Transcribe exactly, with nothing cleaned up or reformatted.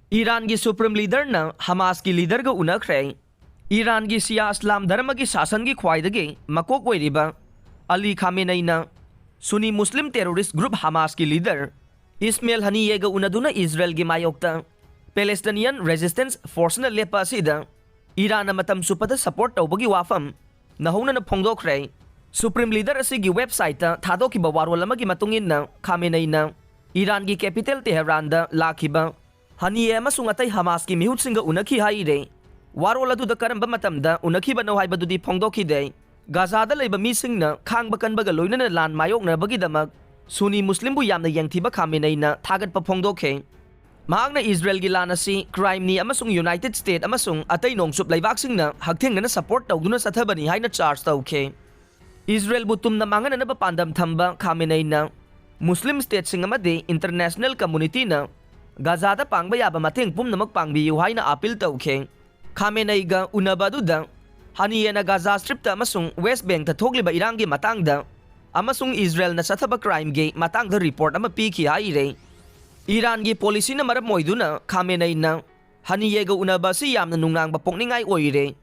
ꯏꯔꯥꯟꯒꯤ supreme ꯂꯤꯗꯔꯅ ꯍꯃꯥꯁꯀꯤ ꯂꯤꯗꯔꯒ ꯎꯅꯈ꯭ꯔꯦ꯫ ꯏꯔꯥꯟꯒꯤ ꯁꯤꯌꯥ ꯏꯁꯂꯥꯝ ꯙꯔꯃꯒꯤ ꯁꯥꯁꯟꯒꯤ ꯈ꯭ꯋꯥꯏꯗꯒꯤ ꯃꯀꯣꯛ ꯑꯣꯏꯔꯤꯕ ꯑꯂꯤ ꯈꯥꯃꯦꯅꯩꯅ ꯁꯨꯅꯤ ꯃꯨꯁꯂꯤꯝ ꯇꯦꯔꯣꯔꯤꯁ ꯒ꯭ꯔꯨꯞ ꯍꯃꯥꯁꯀꯤ ꯂꯤꯗꯔ ꯏꯁꯃꯦꯜ ꯍꯅꯤꯌꯦꯒ ꯎꯅꯗꯨꯅ ꯏꯖꯔꯦꯜꯒꯤ ꯃꯥꯌꯣꯛꯇ ꯄꯦꯂꯦꯁꯇꯤꯅꯤꯌꯟ ꯔꯦꯖꯤꯁꯇꯦꯟꯁ ꯐꯣꯔꯁꯅ ꯂꯦꯞꯄ ꯑꯁꯤꯗ ꯏꯔꯥꯟꯅ ꯃꯇꯝ ꯆꯨꯞꯄꯗ ꯁꯄꯣꯔꯠ ꯇꯧꯕꯒꯤ ꯋꯥꯐꯝ ꯅꯧꯍꯧꯅꯅ ꯐꯣꯡꯗꯣꯛꯈ꯭ꯔꯦ꯫ ꯁꯨꯄ꯭ꯔꯤꯝ ꯂꯤꯗꯔ ꯑꯁꯤꯒꯤ ꯋꯦꯕꯁꯥꯏꯠꯇ ꯊꯥꯗꯣꯛꯈꯤꯕ ꯋꯥꯔꯣꯜ ꯑꯃꯒꯤ ꯃꯇꯨꯡ ꯏꯟꯅ, ꯈꯥꯃꯦꯅꯩꯅ ꯏꯔꯥꯟꯒꯤ ꯀꯦꯄꯤꯇꯦꯜ ꯇꯦꯍꯔꯥꯟꯗ ꯂꯥꯛꯈꯤꯕ ꯍꯅꯤꯌꯦ ꯑꯃꯁꯨꯡ ꯑꯇꯩ ꯍꯃꯥꯁꯀꯤ ꯃꯤꯍꯨꯠꯁꯤꯡꯒ ꯎꯅꯈꯤ ꯍꯥꯏꯔꯦ꯫ ꯋꯥꯔꯣꯜ ꯑꯗꯨꯗ ꯀꯔꯝꯕ ꯃꯇꯝꯗ ꯎꯅꯈꯤꯕꯅꯣ ꯍꯥꯏꯕꯗꯨꯗꯤ ꯐꯣꯡꯗꯣꯛꯈꯤꯗꯦ꯫ ꯒꯥꯖꯥꯗ ꯂꯩꯕ ꯃꯤꯁꯤꯡꯅ ꯈꯥꯡꯕ ꯀꯟꯕꯒ ꯂꯣꯏꯅꯅ ꯂꯥꯟ ꯃꯥꯌꯣꯛꯅꯕꯒꯤꯗꯃꯛ ꯁꯨꯅꯤ ꯃꯨꯁꯂꯤꯝꯕꯨ ꯌꯥꯝꯅ ꯌꯦꯡꯊꯤꯕ ꯈꯥꯃꯦꯅꯩꯅ ꯊꯥꯒꯠꯄ ꯐꯣꯡꯗꯣꯛꯈꯤ꯫ ꯃꯍꯥꯛꯅ ꯏꯖꯔꯦꯜꯒꯤ ꯂꯥꯟ ꯑꯁꯤ ꯀ꯭ꯔꯥꯏꯝꯅꯤ ꯑꯃꯁꯨꯡ ꯌꯨꯅꯥꯏꯇꯦꯗ ꯁ꯭ꯇꯦꯠ ꯑꯃꯁꯨꯡ ꯑꯇꯩ ꯅꯣꯡꯆꯨꯞ ꯂꯩꯕꯥꯛꯁꯤꯡꯅ ꯍꯛꯊꯦꯡꯅꯅ ꯁꯄꯣꯔꯠ ꯇꯧꯗꯨꯅ ꯆꯠꯊꯕꯅꯤ ꯍꯥꯏꯅ ꯆꯥꯔꯖ ꯇꯧꯈꯤ꯫ ꯏꯖꯔꯦꯜꯕꯨ ꯇꯨꯝꯅ ꯃꯥꯡꯍꯟꯅꯅꯕ ꯄꯥꯟꯗꯝ ꯊꯝꯕ ꯈꯥꯃꯦꯅꯩꯅ ꯃꯨꯁꯂꯤꯝ ꯁ꯭ꯇꯦꯠꯁꯤꯡ ꯑꯃꯗꯤ ꯏꯟꯇꯔꯅꯦꯁꯅꯦꯜ ꯀꯝꯃꯨꯅꯤꯇꯤꯅ ꯒꯥꯖꯥꯗ ꯄꯥꯡꯕ ꯌꯥꯕ ꯃꯇꯦꯡ ꯄꯨꯝꯅꯃꯛ ꯄꯥꯡꯕꯤꯌꯨ ꯍꯥꯏꯅ ꯑꯥꯄꯤꯜ ꯇꯧꯈꯤ꯫ ꯈꯥꯃꯦꯅꯩꯒ ꯎꯅꯕ ꯑꯗꯨꯗ ꯍꯅꯤꯌꯦꯅ ꯒꯥꯖꯥ ꯁ꯭ꯇ꯭ꯔꯤꯞꯇ ꯑꯃꯁꯨꯡ ꯋꯦꯁ ꯕꯦꯡꯛꯇ ꯊꯣꯛꯂꯤꯕ ꯏꯔꯥꯡꯒꯤ ꯃꯇꯥꯡꯗ ꯑꯃꯁꯨꯡ ꯏꯖꯔꯦꯜꯅ ꯆꯠꯊꯕ ꯀ꯭ꯔꯥꯏꯝꯒꯤ ꯃꯇꯥꯡꯗ ꯔꯤꯄꯣꯔꯠ ꯑꯃ ꯄꯤꯈꯤ ꯍꯥꯏꯔꯦ꯫ ꯏꯔꯥꯟꯒꯤ ꯄꯣꯂꯤꯁꯤꯅ ꯃꯔꯝ ꯑꯣꯏꯗꯨꯅ ꯈꯥꯃꯦꯅꯩꯅ ꯍꯅꯤꯌꯦꯒ ꯎꯅꯕ ꯑꯁꯤ ꯌꯥꯝꯅ ꯅꯨꯡꯅꯥꯡꯕ ꯄꯣꯛꯅꯤꯡꯉꯥꯏ ꯑꯣꯏꯔꯦ꯫